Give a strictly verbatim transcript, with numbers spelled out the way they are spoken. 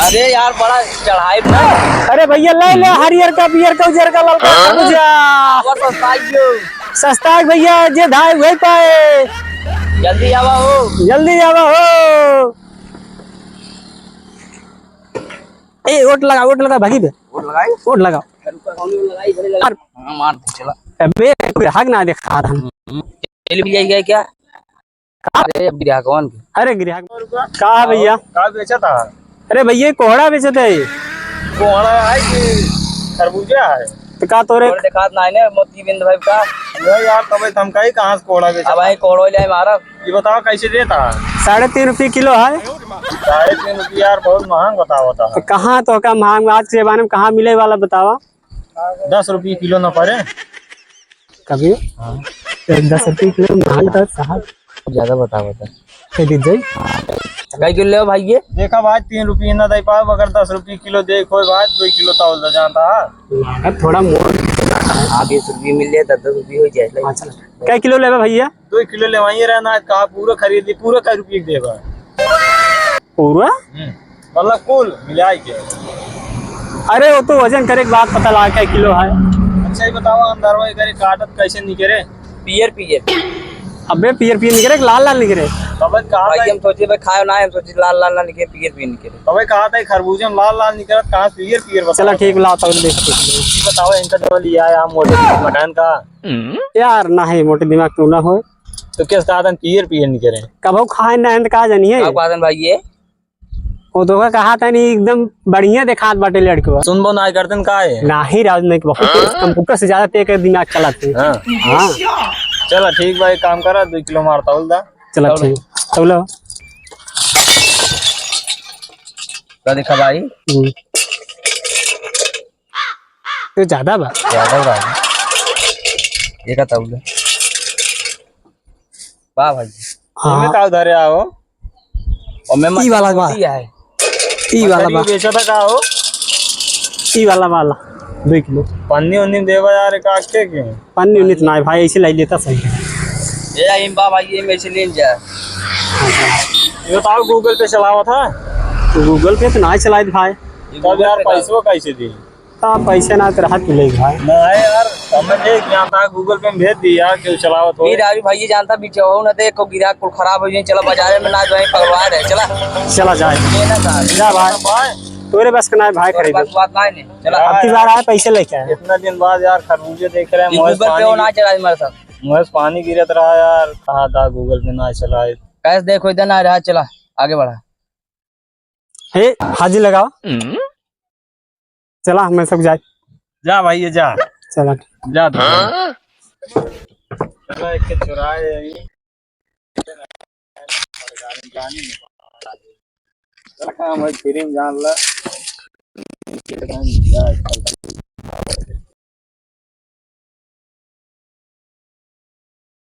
अरे यार, बड़ा चढ़ाई बा। अरे भैया, ले ले, हरियर का, पियर का, उजर का, ललका का, हाँ? भैया। और सस्ता ही हो। सस्ता है भैया, जे धाए वही पाए। जल्दी आवा हो। जल्दी आवा हो। ए, वोट लगा, वोट लगा, भागी बे। वोट लगाई? वोट लगाओ। कौन वोट लगाई? इधर लगा। हाँ, मार दे, चला। अबे, ग्राहक ना देखा था। हम्म। तेल भी जाएगा क्या? का? अरे, अब ग्राहकवन के। अरे, ग्राहक। का है भैया? का बेचा था? अरे भैया, कोहड़ा बेचत है। कोहड़ा है कि खरबूजा है? तो का तोरे कोहड़ा देखात ना है ने, मोती बिंद भाई का। नहीं यार, तबे तो हम कही कहाँ से कोहड़ा बेचा अब था? आई कोहड़ो ले मारा। ये बताओ कैसे देता है? साढ़े तीन रुपये किलो है। साढ़े तीन रुपये यार, बहुत महंग बतावा था। तो कहाँ तो का महंग, आज के जमाने में कहाँ मिले वाला बतावा? दस रुपये किलो ना पड़े। कभी? हाँ। तो दस रुपये किलो महंग था साहब। ज्यादा बतावा था। कह दीजिए। कई किलो लेवा भाई ये? देखा भाई, तीन रुपये ना दे पाओ, अगर दस रुपये किलो दे कोई भाई, दो किलो तौल दे जानता है। लागत थोड़ा मोर। हाँ, बीस रुपये मिल जाए, दस दस रुपये हो जाए। अच्छा, कै किलो लेवा भैया? दो किलो लेवाइए रहना, आज कहा पूरा खरीद ली, पूरा कै रुपये देवा? पूरा? हम्म, मतलब कुल मिलाए के। अरे, वो तो वजन करे के बाद पता लगा कै किलो है। अच्छा, ये बताओ, अंदरवा करे काटत कैसे निकरे? पियर पियर। अबे, पियर पियर निकरे कि लाल लाल निकरे? तबे कहा भाई, था हम सोचे भाई खाए ना, हम सोचे लाल लाल ना निकरे, पियर पियर निकरे। तबे कहा था खरबूजे में लाल लाल निकरत, कहाँ से पियर पियर बताओ? चला ठीक, लाओ तब देखते हैं। ये बताओ, इनका जो लिया है, हम मोटे मकान का। यार, ना है, मोटे दिमाग तू ना हो। तो कैसे कहा था पियर पियर निकरे? कबहू खाए ना है, तो का जानिए? का कहा था भाई ये? वो तो का कहा था नहीं, एकदम बढ़िया देखात बाटे लड़कवा। सुनबो ना करतन का है? नाही राज, नहीं, बहुत तेज, कंप्यूटर से ज्यादा तेज दिमाग चलाते हैं। हाँ। हाँ। चला ठीक भाई, काम करा, दो किलो मार तौल दा। चला तौल। ठीक, तौलो। का देखा भाई? हम्म। ये ज्यादा बा। ज्यादा बा। ये का तौल? वाह भाई। हाँ। इनमें का उधारे आओ? और मैं ई वाला बा। मछली है। ई वाला मछली बा। बेचा था का हो? ई वाला, वाला, दो किलो। पन्नी उन्नी देवा यार, एक आखे के। पन्नी उन्नी तो ना है भाई, ऐसे लाई लेता सही है। ये आई बा भाई, ये में से ले जा। ये बताओ, Google Pay चलावा था? Google Pay तो ना चलाए भाई। ये तब Google यार, Pay का पैसवा कैसे दी? हाँ, पैसे ना तो रहत मिले भाई। नहीं यार, समझ एक यहाँ था, Google Pay में भेज दी यार, क्यों चलावत हो? नहीं, राजू भाई, ये जानता बिचवाऊ ना दे, को गिराक कुल खराब हो जाए, चला बाजारे में ना जाए, पगलवा रहे, चला। चला जाए। ये ना था। जा भाई। भाई। तोरे बस के ना है भाई तोरे खरीदे। बस बात ना है, चला। अब की बार आए, पैसे लेके आए। इतना दिन बाद यार खरबूजे देख रहे हैं, ये मुँह से Google Pay पानी वो ना गिर-, चला हमारे साथ। मुँह से पानी गिरत रहा यार, कहा था Google Pay ना चलाए। Cash देखो इधर ना रहा, चला, आगे बढ़ा। हे, हाजिर लगाओ। हम्म। चला, हमें सब जाए। जा भाई, ये जा। चला। जा तू। हाँ? चला, एक के चुराए यही। चला, काम है, free में जान ला।